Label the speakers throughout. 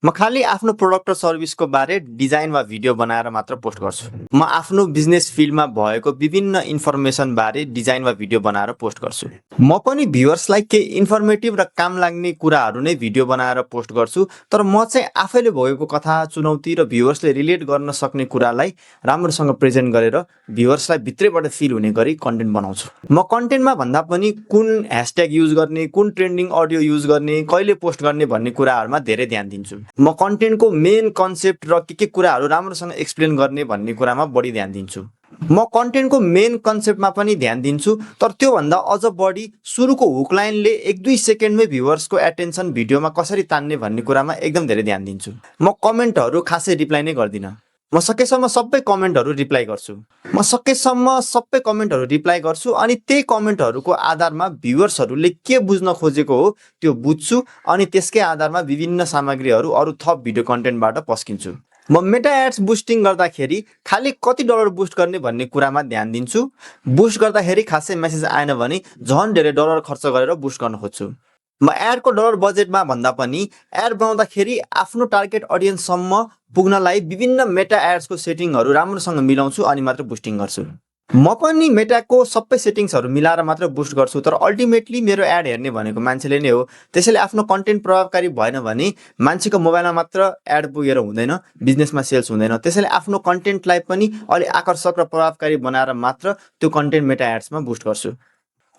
Speaker 1: म खाली आफ्नो प्रोडक्ट र सर्भिसको बारे डिजाइन वा भिडियो बनाएर मात्र पोस्ट गर्छु। म आफ्नो बिजनेस फिल्डमा भएको विभिन्न इन्फर्मेसन बारे डिजाइन वा भिडियो बनाएर पोस्ट गर्छु। म पनि भ्युअर्सलाई केही इन्फर्मेटिभ र काम लाग्ने कुराहरू नै भिडियो बनाएर पोस्ट गर्छु, तर म चाहिँ आफैले भएको कथा, चुनौती र भ्युअर्सले रिलेट गर्न सक्ने कुरालाई राम्रोसँग प्रेजेन्ट गरेर भ्युअर्सलाई भित्रैबाट फिल हुने गरी कन्टेन्ट बनाउँछु। म कन्टेन्टमा भन्दा पनि कुन ह्यासट्याग युज गर्ने, कुन ट्रेन्डिङ अडियो युज गर्ने, कहिले पोस्ट गर्ने भन्ने कुराहरूमा धेरै ध्यान दिन्छु। म कन्टेन्टको मेन कन्सेप्ट र के कुराहरू राम्रोसँग एक्सप्लेन गर्ने भन्ने कुरामा बढी ध्यान दिन्छु। म कन्टेन्टको मेन कन्सेप्टमा पनि ध्यान दिन्छु, तर त्योभन्दा अझ बढी सुरुको हुक लाइनले 1-2 सेकेन्डमै भ्युअर्सको एटेन्सन भिडियोमा कसरी तान्ने भन्ने कुरामा एकदम धेरै ध्यान दिन्छु। म कमेन्टहरू खासै रिप्लाई नै गर्दिनँ। म सकेसम्म सबै कमेन्टहरू रिप्लाई गर्छु अनि त्यही कमेन्टहरूको आधारमा भ्युअर्सहरूले के बुझ्न खोजेको हो त्यो बुझ्छु अनि त्यसकै आधारमा विभिन्न सामग्रीहरू अरू थप भिडियो कन्टेन्टबाट पस्किन्छु। म मेटा एड्स बुस्टिङ गर्दाखेरि खालि कति डलर बुस्ट गर्ने भन्ने कुरामा ध्यान दिन्छु। बुस्ट गर्दाखेरि खासै मेसेज आएन भने झन् धेरै डलर खर्च गरेर बुस्ट गर्न खोज्छु। म एडको डलर बजेटमा भन्दा पनि एड बनाउँदाखेरि आफ्नो टार्गेट अडियन्ससम्म पुग्नलाई विभिन्न मेटा एड्सको सेटिङहरू राम्रोसँग मिलाउँछु अनि मात्र बुस्टिङ गर्छु। म पनि मेटाको सबै सेटिङ्सहरू मिलाएर मात्र बुस्ट गर्छु, तर अल्टिमेटली मेरो एड हेर्ने भनेको मान्छेले नै हो। त्यसैले आफ्नो कन्टेन्ट प्रभावकारी भएन भने मान्छेको मोबाइलमा मात्र एड पुगेर हुँदैन, बिजनेसमा सेल्स हुँदैन। त्यसैले आफ्नो कन्टेन्टलाई पनि अलि आकर्षक र प्रभावकारी बनाएर मात्र त्यो कन्टेन्ट मेटा एड्समा बुस्ट गर्छु।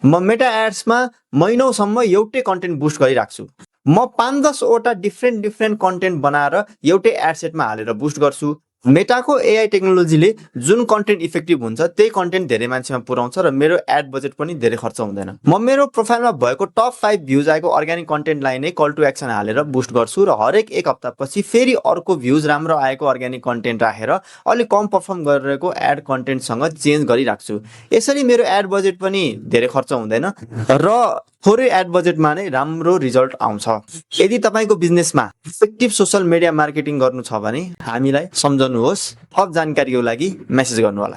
Speaker 1: म मेटा एड्समा महिनौसम्म एउटै कन्टेन्ट बुस्ट गरिराख्छु। म 5-10 वटा डिफ्रेन्ट कन्टेन्ट बनाएर एउटै एड सेटमा हालेर बुस्ट गर्छु। मेटाको एआई टेक्नोलोजीले जुन कन्टेन्ट इफेक्टिभ हुन्छ त्यही कन्टेन्ट धेरै मान्छेमा पुर्याउँछ र मेरो एड बजेट पनि धेरै खर्च हुँदैन। म मेरो प्रोफाइलमा भएको टप 5 भ्युज आएको अर्ग्यानिक कन्टेन्टलाई नै कल टु एक्सन हालेर बुस्ट गर्छु र हरेक एक हप्तापछि फेरि अर्को भ्युज राम्रो आएको अर्ग्यानिक कन्टेन्ट राखेर अलिक कम पर्फर्म गरिरहेको एड कन्टेन्टसँग चेन्ज गरिराख्छु। यसरी मेरो एड बजेट पनि धेरै खर्च हुँदैन र थोरै एड बजेटमा नै राम्रो रिजल्ट आउँछ। यदि तपाईँको बिजनेसमा इफेक्टिभ सोसल मिडिया मार्केटिङ गर्नु छ भने हामीलाई सम्झनुहोस्। थप जानकारीको लागि मेसेज गर्नुहोला।